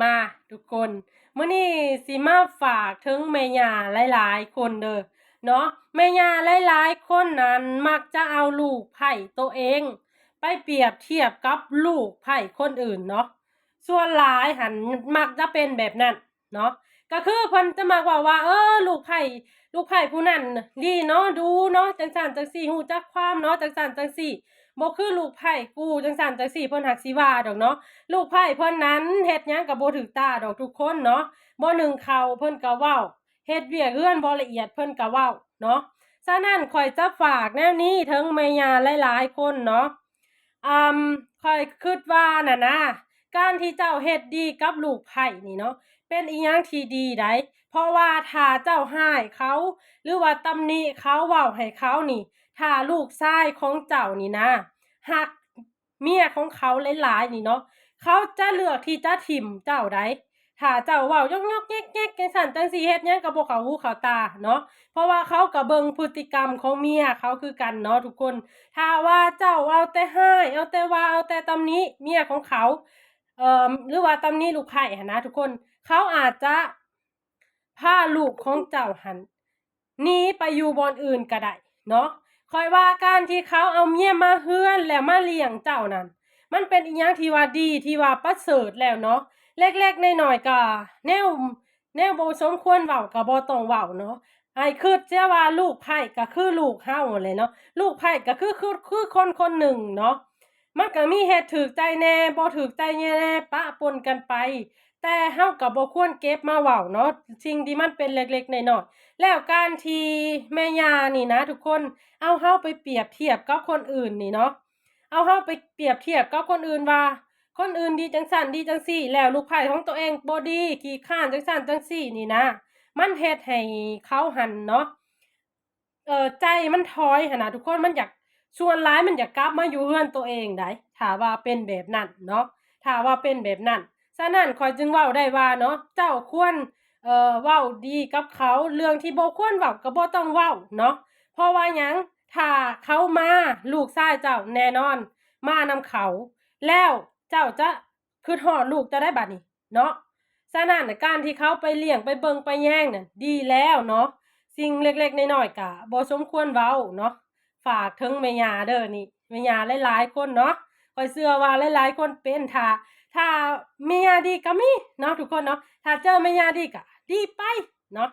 ມາທຸກຄົນ ມື້ນີ້ຊິມາຝາກເຖິງແມ່ຍ່າຫຼາຍໆຄົນເດີເນາະ. ແມ່ຍ່າຫຼາຍໆຄົນນັ້ນມັກຈະເອົາລູກໃພ້ໂຕເອງໄປປຽບທຽບກັບລູກໃພ້ຄົນອື່ນເນາະ. ສ່ວນຫຼາຍຫັ້ນມັກຈະເປັນແບບນັ້ນເນາະ ກໍຄືເພິ່ນຈະມັກເວົ້າວ່າ ເອີ ລູກໃພ້ ລູກໃພ້ຜູ້ນັ້ນດີເນາະ ດູເນາະ ຈັ່ງຊັ້ນຈັ່ງຊີ້ ຮູ້ຈັກຄວາມເນາະ ຈັ່ງຊັ້ນຈັ່ງຊີ້ ບໍ່ຄືລູກໃພ້ກູ ຈັ່ງຊັ້ນຈັ່ງຊີ້ ເພິ່ນຫາກຊິວ່າດອກເນາະ. ລູກໃພ້ເພິ່ນນັ້ນເຮັດຫຍັງກໍບໍ່ຖືກຕາດອກທຸກຄົນເນາະ ບໍ່ໜຶ້ງເຂົ້າເພິ່ນກໍເວົ້າ ເຮັດວຽກເຮືອນບໍ່ລະອຽດເພິ່ນກໍເວົ້າເນາະ. ສະນັ້ນຂ້ອຍຈະຝາກແນວນີ້ເຖິງແມ່ຍ່າຫຼາຍໆຄົນເນາະ. ອາ ຂ້ອຍຄິດວ່າຫັ້ນນະ ການທີ່ເຈົ້າເຮັດດີກັບລູກໃພ້ນີ້ເນາະ ເປັນອີ່ຫຍັງທີ່ດີໃດ໋ ເພາະວ່າຖ້າເຈົ້າຮ້າຍເຂົາ ຫຼືວ່າຕຳໜິເຂົາ ເວົ້າໃຫ້ເຂົານີ້ ຖ້າລູກຊາຍຂອງເຈົ້ານີ້ນະ ຮັກເມຍຂອງເຂົາຫຼາຍໆນີ້ເນາະ ເຂົາຈະເລືອກທີ່ຈະຖິ້ມເຈົ້າໃດ໋. ຖ້າເຈົ້າເວົ້າຢອກໆແຍກໆ ຈັ່ງຊັ້ນຈັ່ງຊີ້ ເຮັດຫຍັງກໍບໍ່ເຂົ້າຫູເຂົ້າຕາເນາະ ເພາະວ່າເຂົາກໍເບິ່ງພຶດຕິກຳຂອງເມຍເຂົາຄືກັນເນາະທຸກຄົນ. ຖ້າວ່າເຈົ້າເອົາແຕ່ຮ້າຍ ເອົາແຕ່ວ່າ ເອົາແຕ່ຕຳໜິເມຍຂອງເຂົາ ເອີ ຫຼືວ່າຕຳໜິລູກໃພ້ຫັ້ນນະທຸກຄົນ ເຂົາອາດຈະພາລູກຂອງເຈົ້າຫັ້ນ ໜີໄປຢູ່ບ່ອນອື່ນກໍໄດ້ເນາະ. ຂ້ອຍວ່າການທີ່ເຂົາເອົາເມຍມາເຮືອນແລ້ວມາລ້ຽງເຈົ້ານັ້ນ ມັນເປັນອີ່ຫຍັງທີ່ວ່າດີ ທີ່ວ່າປະເສີດແລ້ວເນາະ. ເລັກໆນ້ອຍໆກໍແນວ ແນວບໍ່ສົມຄວນເວົ້າກໍບໍ່ຕ້ອງເວົ້າເນາະ. ໃຫ້ຄິດເສຍວ່າລູກໃພ້ກໍຄືລູກເຮົາຫັ້ນແຫຼະເນາະ ລູກໃພ້ກໍຄື ຄື ຄືຄົນຄົນໜຶ່ງເນາະ. ມັນກໍມີເຮັດຖືກໃຈແດ່ ບໍ່ຖືກໃຈແດ່ ປະປົນກັນໄປ ແຕ່ເຮົາກໍບໍ່ຄວນເກັບມາເວົ້າເນາະ ສິ່ງທີ່ມັນເປັນເລັກໆນ້ອຍໆ. ແລ້ວການທີ່ແມ່ຍ່ານີ້ນະທຸກຄົນ ເອົາເຮົາໄປປຽບທຽບກັບຄົນອື່ນນີ້ເນາະ ເອົາເຮົາໄປປຽບທຽບກັບຄົນອື່ນວ່າ ຄົນອື່ນດີຈັ່ງຊັ້ນດີຈັ່ງຊີ້ ແລ້ວລູກໃພ້ຂອງຕົວເອງບໍ່ດີ ຂີ້ຄ້ານຈັ່ງຊັ້ນຈັ່ງຊີ້ນີ້ນະ ມັນເຮັດໃຫ້ເຂົາຫັ້ນເນາະ ເອີ ໃຈມັນຖອຍຫັ້ນນະທຸກຄົນ ມັນຢາກ ສ່ວນຫຼາຍມັນຢາກກັບມາຢູ່ເຮືອນຕົວເອງໃດ໋ ຖ້າວ່າເປັນແບບນັ້ນເນາະ ຖ້າວ່າເປັນແບບນັ້ນ. ສະນັ້ນຂ້ອຍຈຶ່ງເວົ້າໄດ້ວ່າເນາະ ເຈົ້າຄວນ ເອີ ເວົ້າດີກັບເຂົາ ເລື່ອງທີ່ບໍ່ຄວນເວົ້າກໍບໍ່ຕ້ອງເວົ້າເນາະ. ເພາະວ່າຫຍັງ? ຖ້າເຂົາມາ ລູກຊາຍເຈົ້າແນ່ນອນມານຳເຂົາ ແລ້ວເຈົ້າຈະຄິດຮອດລູກເຈົ້າໄດ໋ບາດນີ້ເນາະ. ສະນັ້ນ ການທີ່ເຂົາໄປລ້ຽງ ໄປເບິ່ງໄປແຍງນັ້ນ ດີແລ້ວເນາະ. ສິ່ງເລັກໆນ້ອຍໆກະບໍ່ສົມຄວນເວົ້າເນາະ. ຝາກເຖິງແມ່ຍ່າເດີນີ້ ແມ່ຍ່າຫຼາຍໆຄົນເນາະ ຂ້ອຍເຊື່ອວ່າຫຼາຍໆຄົນເປັນ ຖ້າ ຖ້າແມ່ຍ່າດີກໍມີເນາະທຸກຄົນເນາະ. ຖ້າເຈີແມ່ຍ່າດີກໍດີໄປເນາະ.